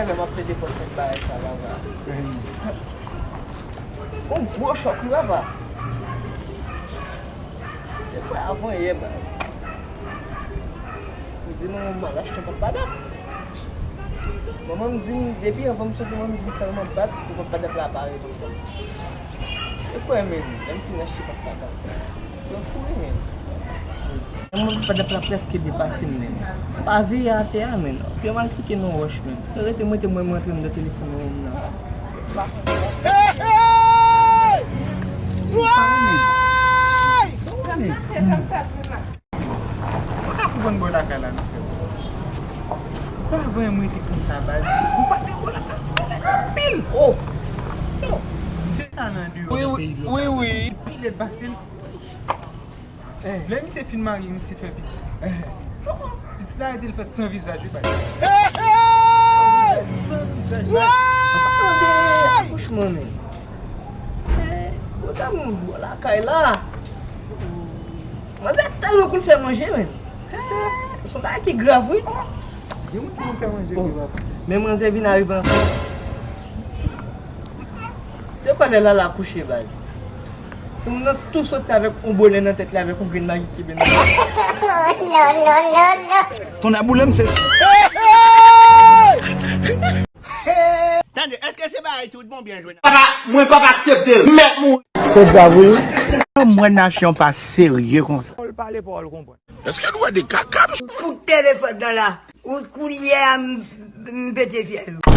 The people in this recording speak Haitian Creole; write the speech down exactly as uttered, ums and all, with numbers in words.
Lè m ap plede pran sèt bagay sa, papa. Yon gwo chòk, wi, papa. Se kwè avan yè, baz. M di manman m al achte yon pòt padap. Manman m di m, depi anvan m soti, manman m di m sèlman bat pou pòt padap la pare pou mwen. Se kwè, men, lè m fin achte pòt padap, mwen kouri, men. Mwen pa t ap la prèske depase m, men. Pa veye atè a, men. Pye m al pike nan wòch, men. Rete mwen, te mwen, mwen antre nan telefòn mwen nan. Hey, hey! Woy! Mwen ka konprann bò lakay la, nou fè. Pa vre, mwen te konn sa, baz. Mwen pa te bò lakay, m sale anpil. Oh! Yo! Se sa nan deyò. Wi, wi, wi, wi. Pi lèd pase l. Lè misye fin marye, misye fè pitit. Pitit la rete l fèt san vizaj, wi, bay. San vizaj, bay. Tande akouchman, men. Eh, yo ta moun bò lakay la. Manzè tèlman konn fè manje, men. Eh, se yon bagay ki grav, wi. Gen moun ki konn fè manje, wi, papa. Men manzè vin arive ansanm. Te kwè lè Lala kouche, baz. Timoun nan tou soti avèk yon bonè nan tèt li, avèk yon grenn magi kenbe nan men. Non, non, non, non. Ton aboulem sesi. Tande, èske se bagay tout bon byen jwe? Papa, mwen p ap aksepte l. Mèt mouri. Se grav, wi. Mwen nasyon pa serye konsa. Pawòl pale, pawòl konprann. Èske nou wè de kaka, m... Fout telefòn nan la. Ou koulye a m, m pete fyèl ou.